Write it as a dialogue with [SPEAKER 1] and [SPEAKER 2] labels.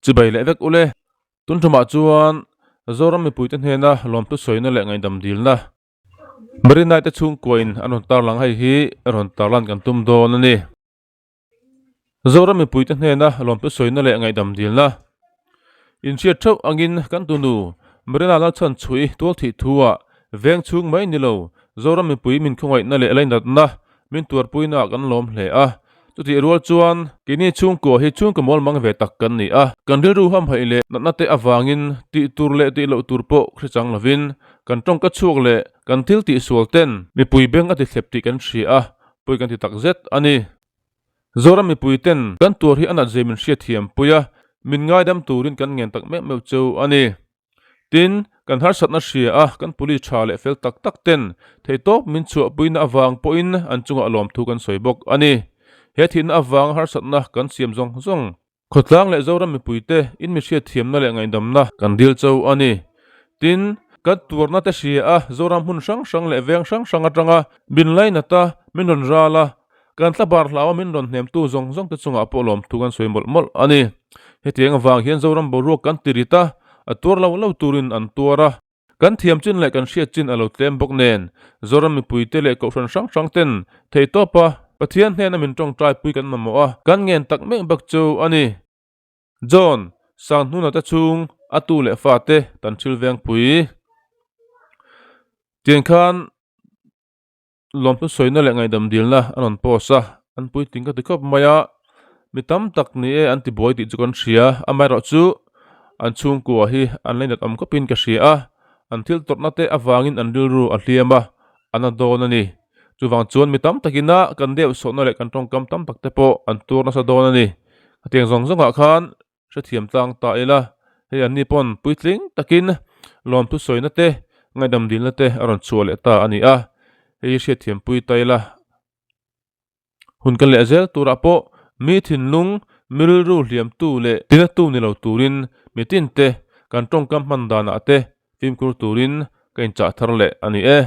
[SPEAKER 1] Chibai leh vek ule. Tun tumah chuan Zoram mipuite hnena lawmthu sawina leh ngaihdam dilna Marina te chhungkuain an rawn tarlang hei hi rawn tarlan kan tum dawn a ni. Zoram mipuite hnena lawmthu sawina leh ngaihdam dilna inhriat theuh angin kan tunu Marina Lalchhan chhui tual thih thu-ah veng chhung mai ni lo Zoram mipui min khawngaihna leh lainatna min tuarpuinaah kan lawm hle a. Chutih rual chuan keini chhungkua hi chhungkaw mawl mang ve tak kan ni a, kan rilru hamhaih leh natna te avangin tih tur leh tih loh tur pawh hre chang lovin kan tawngka chhuak leh kan thil tih sual ten mipui beng a ti thlep tih kan hria a, pawi kan ti tak zet a ni. Zoram mipui ten kan tuar hi a nat zia min hriatthiam pui a, min ngaidam turin kan ngen tak meuh meuh cheu a ni. Tin, kan harsatna hria a, kan police tha leh fel tak tak ten theihtawp min chhuahpuina avang pawhin an chungah lawmthu kan sawi bawk a ni. He thihna avanga harsatna kan siam zawng zawng Khawtlang leh Zoram mipuite in mi hriatthiamna leh ngaihdamna kan dil cho a ni. Tin, kan tuarna te hria a, Zoram hmun hrang hrang leh veng hrang hrang atanga min lainat a, min rawn ral a, Kan thlabar hlaua min rawn hnemtu zawng zawng te chungah pawh lawmthu kan sawi mawlh mawlh a ni. Hetiang avang hian Zoram boruak kan ti rit a, a tuar lo lo turin an tuar a. Kan thiam chin leh kan hriat chin a lo tlem bawk nen, Zoram mipuite leh kohhran hrang hrang ten theihtawp a, Pathian hnena min tawngtai pui kan mamawh a, kan ngen tak mek bak chu a ni. John, Sanghnuna te chhung, a tu leh fate tan thil vengpui. Tiang khan. Lawmthu sawina leh ngaihdam dilna a rawn post a, an puitling ka ti khawp mai a, mi tam tak ni e an ti buai tih chu kan hria, amaherawh chu an chhungkua hi an lainat awm khawpin ka hria a, an thil tawrhna te avangin an rilru a hliam a, an a dawn a ni. Chuvang chuan mi tam takina kan deuh sawhna leh kan tawngkam tam tak te pawh an tuar nasa dawn a ni. Hetiang zawng zawngah khan Hrethiam tlang ta ila, hei anni pawn puitling takin lawmthu sawina te, ngaihdam dilna te a rawn chhuah leh ta a ni a, hei hi hriatthiam pui ta ila. Hun kan leh zel turah pawh mi thinlung, mi rilru hliamtu leh tinatu ni lo turin mi tinte kan tawngkam hman danah te fimkhur turin ka inchah thar leh a ni e.